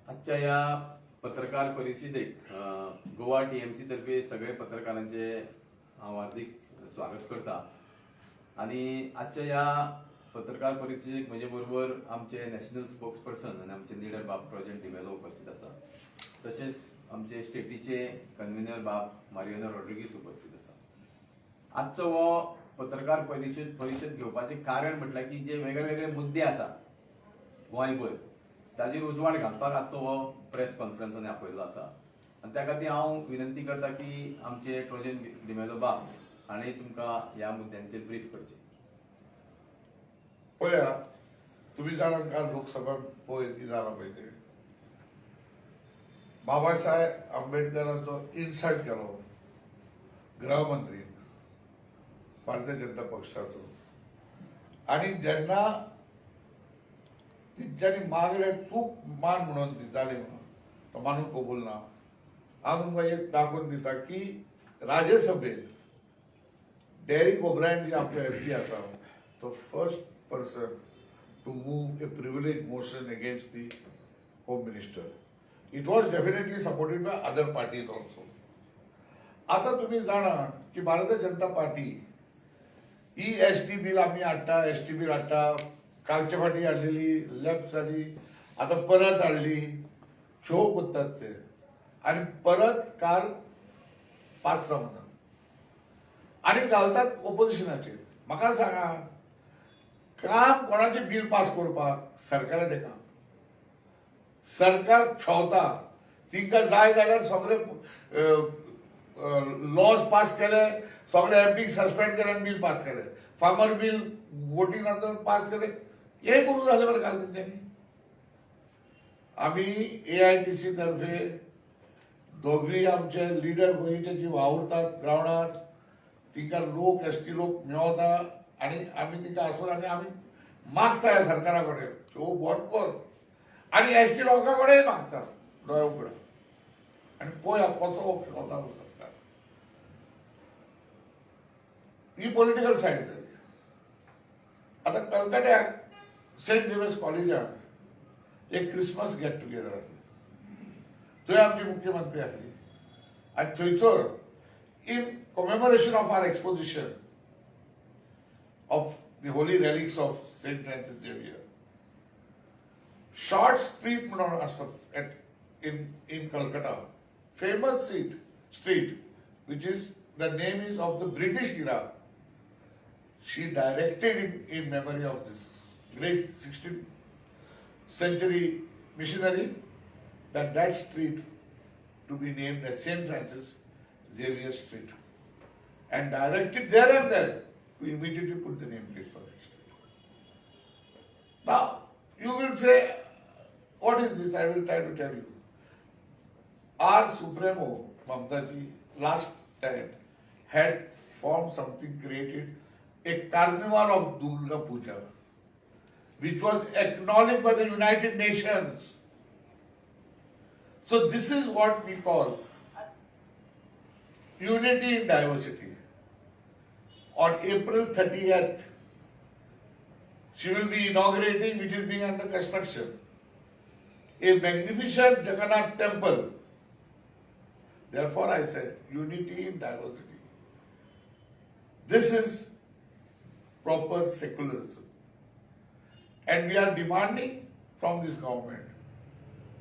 आजच्या ह्या पत्रकार परिशदेक गोवा टीएमसी तर्फे सगळे पत्रकारांचे हांव हार्दिक स्वागत करता आनी आजच्या ह्या पत्रकार परिशदेक म्हजे बरोबर आमचे नॅशनल स्पोक्स पर्सन आनी आमचे लिडर बाब ट्रोजन डिमेलो उपस्थित आसा. तशेंच आमचे स्टेटीचे कन्व्हिनर बाब मारियानो रॉड्रिगीस उपस्थित आसा. आजचो हो पत्रकार परिशद घेवपाचें कारण म्हटल्यार की जे वेगळे वेगळे मुद्दे आसा गोंयभर, ताजेर उजवाड घालपाक आजचो हो प्रेस कॉन्फरन्स आमी आपयल्लो आसा. आनी त्या खातीर हांव विनंती करता की आमचे ट्रोजन डिमेलो बाब हांणी तुमकां ह्या मुद्द्यांचेर ब्रीफ करचें. पळया, तुम्ही जाणात काल लोकसभा पळय ती जाला पळय ते बाबासाहेब आंबेडकरांचो इन्सल्ट केलो गृहमंत्री भारतीय जनता पक्षाचो. आणि जेन्ना तेंच्यांनी मागले, चूक मान म्हणून ती जाली म्हणून, तो मानून कबूल ना. हांव तुमकां एक दाखोवन दिता की राज्यसभेत डेरिक ओब्रायन जे आमचो एमपी आसा, तो first person to move a privilege motion against the Home Minister. It was definitely supported by other parties also. आता तुम्ही जाणा की भारतीय जनता पार्टी ही एसटी बिल आम्ही हाडटा, एसटी बिल हाडटा. कालच्या फाटी हाडलेली, लेफ्ट जाली, आता परत हाडली. शो करतात ते आणि परत काल पाच म्हणून आणि घालतात ओपोजिशनाचेर. म्हाका सांगा, काम कोणाचें बिल पास करपाक? सरकाराचें काम. सरकार क्षवता, तिंका जाय जाल्यार सगळे लॉज पास केले, सगळे एमपी सस्पेंड केले आनी बिल पास केले. फार्मर बिल वोटिंग नंतर पास केले. हे करून झाले बरं काल तेंच्यांनी. आमी एआयटीसी तर्फे दोगूय आमचे लिडर गोंयचे जी वावुरतात ग्रावंडार, तिंका लोक एसटी लोक मेवता आनी आमी तिंका आसून आनी आमी मागता ह्या सरकारा कडेन, ह्यो बंद कर. आनी एसटी लोकां कडेन मागता, दोळे उगडा आनी पळया कसो वता तो सरकार. ही पॉलिटिकल सायड जाली. आता कलकत्याक सेंट झेवियर्स कॉलेजात एक क्रिसमस गेट टुगेदर आसलें. थंय आमची मुख्यमंत्री आसली आनी थंयसर in commemoration of our exposition of the holy relics of Saint Francis Xavier, Short Street म्हणून आसता at in Calcutta, famous street, which is the name is of the British era. She directed in memory of this great 16th century missionary that that street to be named as St. Francis Xavier Street and directed there and then to immediately put the nameplate for that street. Now, you will say, "What is this?" I will try to tell you. Our Supremo, Mamtaji, last time had formed something, created a carnival of Durga Puja, which was acknowledged by the United Nations. So this is what we call unity in diversity. On April 30th, she will be inaugurating, which is being under construction, a magnificent Jagannath Temple. Therefore, I said unity in diversity. This is proper secularism. And we are demanding from this government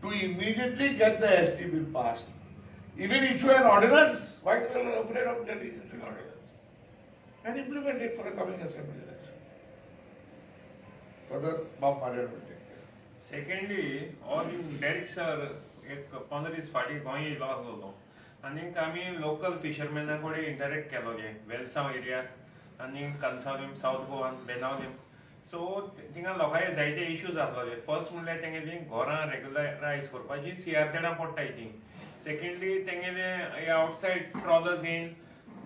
to immediately get the ST bill passed. Even issue an ordinance. Why are you afraid of getting issuing ordinance? And implement it for the coming assembly election. Further, Bob Marian will take care. Secondly, हो Derrick sir एक 15 दीस फाटीं गोंय येयलो आसलो आनीक आमी local फिशरमॅना कडेन interact केलो वेलसांव एरियाक आनी कंसावलीम, सावथ गोवान बेनावलीम. सो थिंगा लोकांचे जायते इश्यूज आसलोले. फर्स्ट म्हणल्यार तेंगेली घरां रेगुलरायज करपाची, सीआरझेडां पडटाय ती. सेकंडली, तेंगेले आउटसायड ट्रॉलर्स इन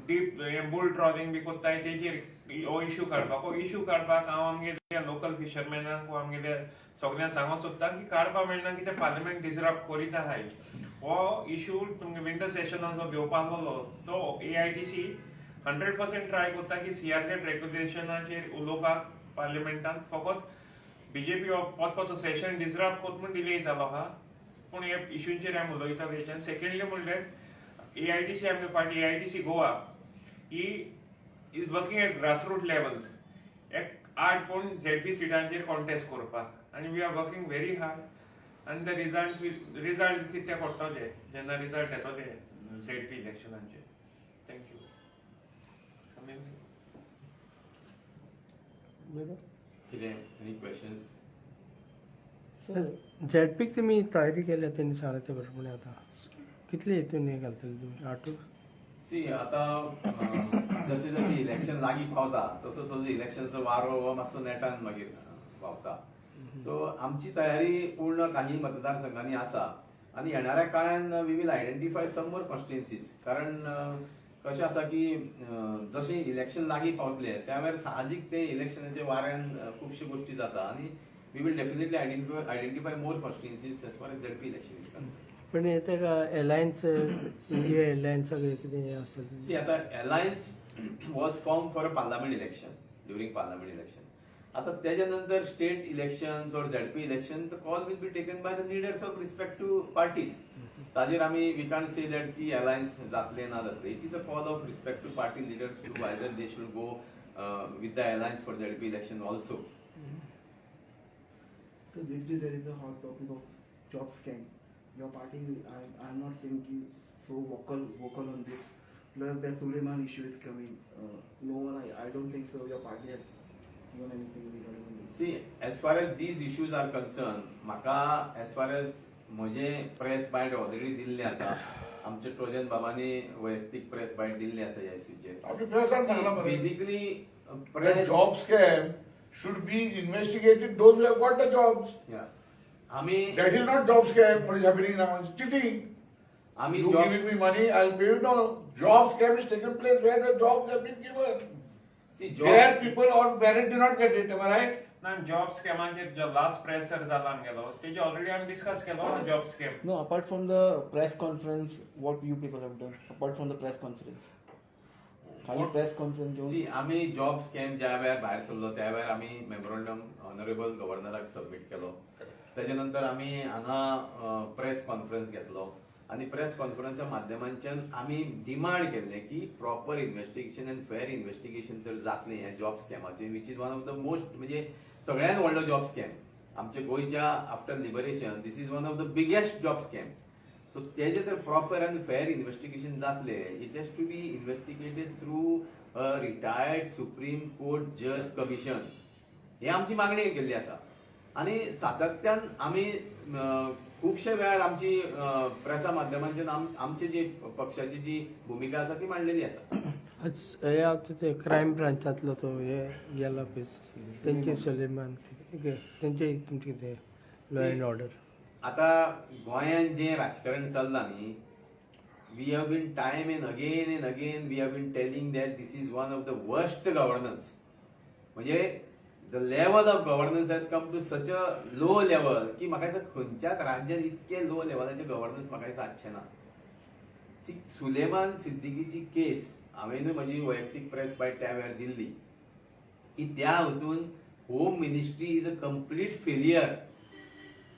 डीप हे बुल ट्रॉलिंग बी कोत्ताय, तेजेर हो इशू काडपाक. हो इशू काडपाक हांव आमगेल्या लोकल फिशरमॅनाक वा आमगेल्या सगल्यांक सांगूंक सोदता की काडपाक मेळना कितें, पार्लिमेंट डिसरप्ट करीत आहाय. हो इशू तुमगे विंटर सेशनाचो घेवपाक आहलो, तो एआयटीसी 100% ट्राय करता की सीआरझेड रेग्युलेशनाचेर उलोवपाक पार्लिमेंटान. फकत बीजेपी परत परत सेशन डिसरप्ट करता म्हूण डिले जालो आहा. पूण हे इशूंचेर आमी उलयताले हेच्यान. सेकंडली म्हणल्यार एआयटीसी, आमगे पार्टी एआयटीसी गोवा ही is working at grassroot levels. एक 8 पूण झेडपी सिटांचेर कॉन्टेस्ट करपाक आनी we are working very hard आनी the result कितें पडटले जेन्ना रिजल्ट येतले झेडपी इलेक्शनांचे. Thank you. Sameer. कितें, एनी क्वेश्चन्स? सर, झेडपीक तुमी तयारी केल्या तेणी सांगलें ते प्रमाणे आतां कितले हितून हें घालतले तुमी 8? सी, आता जशें जशें इलेक्शन लागीं पावता तसो तसो इलेक्शनचो वारो हो मातसो नेटान मागीर पावता. सो आमची तयारी पूर्ण काही मतदारसंघांनी आसा आनी येणाऱ्या काळान we will identify some more constituencies. कारण कशें आसा की जशें इलेक्शन लागीं पावतले त्या वेळार साहजीक ते इलेक्शनाच्या वाऱ्यान खुबश्यो गोश्टी जाता आनी we will definitely identify more constituencies as far as ZP election is concerned. पण हे ताका एलायन्स, इंडिया एलायन्स सगळें कितें हें आसतलें? See, आता alliance was formed for a parliament election, during parliament election. आता त्याच्या नंतर state election or ZP election, the call will be taken by the leaders of respective parties. ताजेर आमी we can't say that की alliance जातले ना जातले. It is a call of respective party leaders to either they should go with the alliance for ZP election also. So these days there is a hot topic of job scam. Your party, I'm not saying ki so vocal on this. Plus the Suleiman issue is coming. No one, I don't think so. Your party has given anything regarding on this. See, as far as these issues are concerned, म्हाका as far as म्हजे press बायट already दिल्ले आसा. आमचे Trojan बाबांनी वैयक्तीक press बायट दिल्ली आसा ह्या इश्यूचेर. आपली प्रेसान सांगला मरे. Basically The press job scam should be investigated, those who have got the jobs. आमी That is not job scam. What is happening now is cheating. आमी You job giving me money, I'll pay you. No, job scam is taken place where the jobs have been given. See, There job people on merit do not get it. Am I right? ना, job स्कॅमाचेर जो last pressure जाला आमगेलो तेजे already आमी discuss केलो ना job scam. No, apart from the press conference, what you people have done? Apart from the press conference. खाली press conference घेऊन. सी, आमी जॉब स्कॅम ज्या वेळार भायर सरलो त्या वेळार आमी मेमोरंडम ऑनरेबल गव्हर्नराक सबमीट केलो. तेच्या नंतर आमी हांगा प्रेस कॉन्फरन्स घेतलो आनी प्रेस कॉन्फरन्सच्या माध्यमांच्यान आमी डिमांड केल्लें की proper investigation and fair investigation जर जातलें ह्या job स्कॅमाचें, which is one of the most, म्हणजे सगळ्यात व्हडलो जॉब स्कॅम आमच्या गोंयच्या after liberation, this is one of the biggest job scam. So तेजे जर प्रॉपर आनी फेर इन्व्हेस्टिगेशन जातले, it has to be investigated through a retired Supreme Court judge commission, हे आमची मागणी केल्ली आसा. आनी सातत्यान आमी खुबशे वेळार आमची प्रेसा माध्यमांच्यान आमची जी पक्षाची जी भुमिका आसा ती मांडलेली आसा. आज हे आता ते क्रायम ब्रांचांतलो तो हे गेला पळय तेंचे सुलेमान, तेंचे तुमचे कितें लॉ एंड ऑर्डर? आता गोंयांत जें राजकारण चल्लां न्ही, we have been time and again we have been telling that this is one of the worst governance. म्हणजे the level of governance has come to such a low level की म्हाका दिसता खंयच्याच राज्यात इतके लो लेवलाचें गव्हर्नन्स म्हाका दिसता आसचें ना. सुलेमान सिद्दीकीची केस हांवेनूय म्हजी वैयक्तीक प्रेस बायट त्या वेळार दिल्ली की त्या हितून home ministry is a complete failure.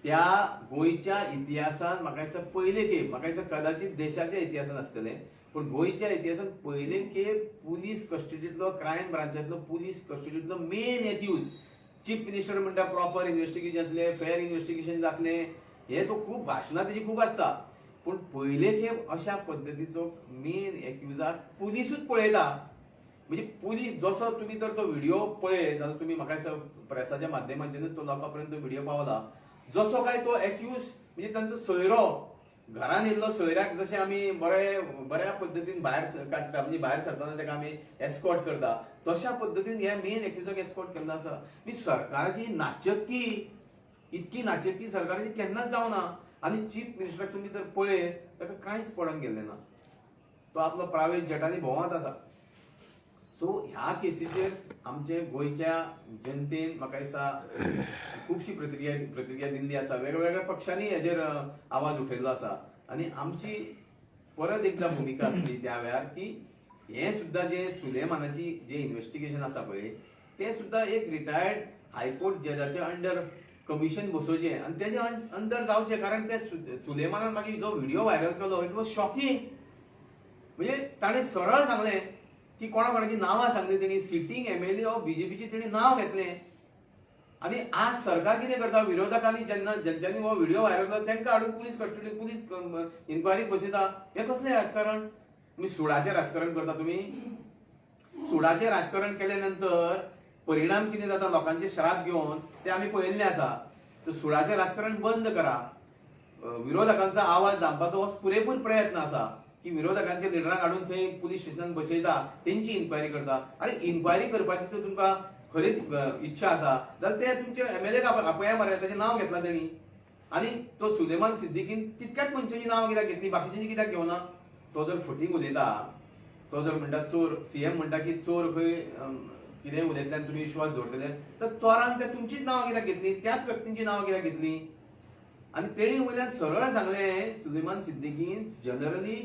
त्या गोंयच्या इतिहासान म्हाका दिसता पयले खेप, म्हाका दिसता कदाचित देशाच्या इतिहासान आसतलें, पूण गोंयच्या इतिहासान पयले खेप पुलीस कस्टडींतलो, क्रायम ब्रांचांतलो पुलीस कस्टडींतलो मेन एक्यूज, चीफ मिनिस्टर म्हणटा प्रॉपर इन्व्हेस्टिगेशन जातलें, फेर इन्व्हेस्टिगेशन जातलें, हे तो खूब भाशणां तेजी खूब आसता, पूण पयले खेप अशा पद्दतीचो मेन एक्युजाक पुलिसूच पळयता. म्हणजे पुलीस जसो तुमी जर तो व्हिडिओ पळयत जाल्यार तुमी म्हाका दिसता प्रेसाच्या माध्यमांतल्यानूच तो लोकां पर्यंत व्हिडिओ पावला, जसो काय तो एक्यूज म्हणजे तांचो सोयरो, घरान येयल्लो सोयऱ्याक जशें आमी बरे बऱ्या पद्दतीन भायर काडटा, म्हणजे भायर सरतना ताका आमी एस्कॉर्ट करता, तशा पद्दतीन ह्या मेन एक्युजाक एस्कॉर्ट केल्लो आसा. म्हणजे सरकाराची नाचक्की, इतकी नाचक्की सरकाराची केन्नाच जावना. आनी चीफ मिनिस्टराक तुमी जर पळयत ताका कांयच पडोन गेल्लें ना, तो आपलो प्रायव्हेट जेटांनी भोंवत आसा. सो ह्या केसीचेर आमचे गोंयच्या जनतेन म्हाका दिसता खुबशी प्रतिक्रिया दिल्ली आसा. वेगवेगळ्या पक्षांनी हेजेर आवाज उठयल्लो आसा आनी आमची परत एकदा भुमिका आसली त्या वेळार की हें सुद्दां जें सुलेमानाची जें इन्व्हेस्टिगेशन आसा पळय तें सुद्दां एक रिटायर्ड हायकोर्ट जजाच्या अंडर कमिशन बसोवचें आनी तेजे अंदर जावचें. कारण ते सुलेमानान मागीर जो व्हिडिओ व्हायरल केलो, it was shocking. म्हणजे ताणें सरळ सांगलें की कोणा कोणाची नांवां सांगली तेणी, सिटींग एमएलए ऑफ बीजेपीची तेणी नांव घेतलें. आनी आज सरकार कितें करता? विरोधकांनी जेन्ना जेंच्यांनी हो व्हिडिओ व्हायरल केलो तांकां हाडून पुलीस कस्टडी, पुलीस इन्क्वायरीक बसयता. हें कसलें राजकारण? तुमी सुडाचें राजकारण करता. तुमी सुडाचें राजकारण केल्या नंतर परिणाम कितें जाता लोकांचे श्राप घेवन, ते आमी पळयल्ले आसा. तर सुडाचें राजकारण बंद करा. विरोधकांचो आवाज दामपाचो हो पुरेपूर प्रयत्न आसा की विरोधकांच्या लिडरांक हाडून थंय पुलीस स्टेशनान बसयता, तेंची इन्क्वायरी करता. आनी इन्क्वायरी करपाची जर तुमकां खरीच इच्छा आसा जाल्यार ते तुमचे एमएलए आपया मरे, ताचें नांव घेतलां तेणी. आनी तो सुलेमान सिद्दीकीन तितक्याच मनशाची नांव कित्याक घेतली, बाकीच्यांची कित्याक घेवना? तो जर फटींग उलयता, तो जर म्हणटा चोर, सीएम म्हणटा की चोर खंय कितेंय उलयतले आनी तुमी विश्वास दवरतले, तर चोरान ते तुमचीच नांवां कित्याक घेतली, त्याच व्यक्तींची नांवां कित्याक घेतली? आनी तेणी वयल्यान सरळ सांगलें सुलेमान सिद्दीकीन, जनरली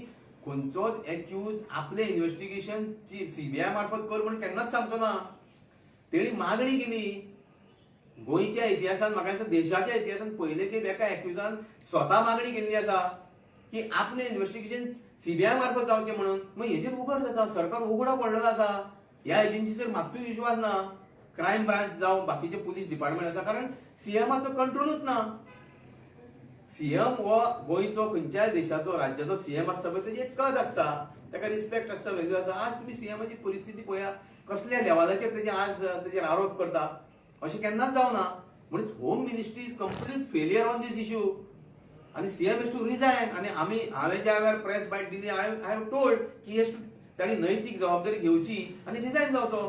खंयचोच एक्यूज आपलें इन्व्हेस्टिगेशन सीबीआय मार्फत कर म्हण केन्नाच सांगचो ना. तेणी मागणी केली. गोंयच्या इतिहासान, म्हाका दिसता देशाच्या इतिहासान पयले खेप एका एक्युजान स्वता मागणी केल्ली आसा की आपलें इन्व्हेस्टिगेशन सीबीआय मार्फत जावचें म्हणून. मग हेजेर उगड जाता, सरकार उगडो पडलेलो आसा. ह्या एजन्सीचेर मात्तूय विश्वास ना, क्रायम ब्रांच जावं बाकीचे पुलीस डिपार्टमेंट आसा, कारण सीएमाचो कंट्रोलूच ना. सीएम हो गोंयचो, खंयच्याय देशाचो, राज्याचो सीएम आसता पळय, तेजी एक कद आसता, ताका रिस्पेक्ट आसता, व्हॅल्यू आसा. आज तुमी सीएमाची परिस्थिती पळया, कसल्या लेवलाचेर तेजे आज तेजेर आरोप करता. अशें केन्नाच जावना. म्हणून home ministry is complete failure on this issue आनी सीएम हेज टू रिजायन. आनी आमी, हांवें ज्या वेळार प्रेस बायट दिली, I have told की हेज टू, ताणी नैतीक जबाबदारी घेवची आनी रिजायन जावचो.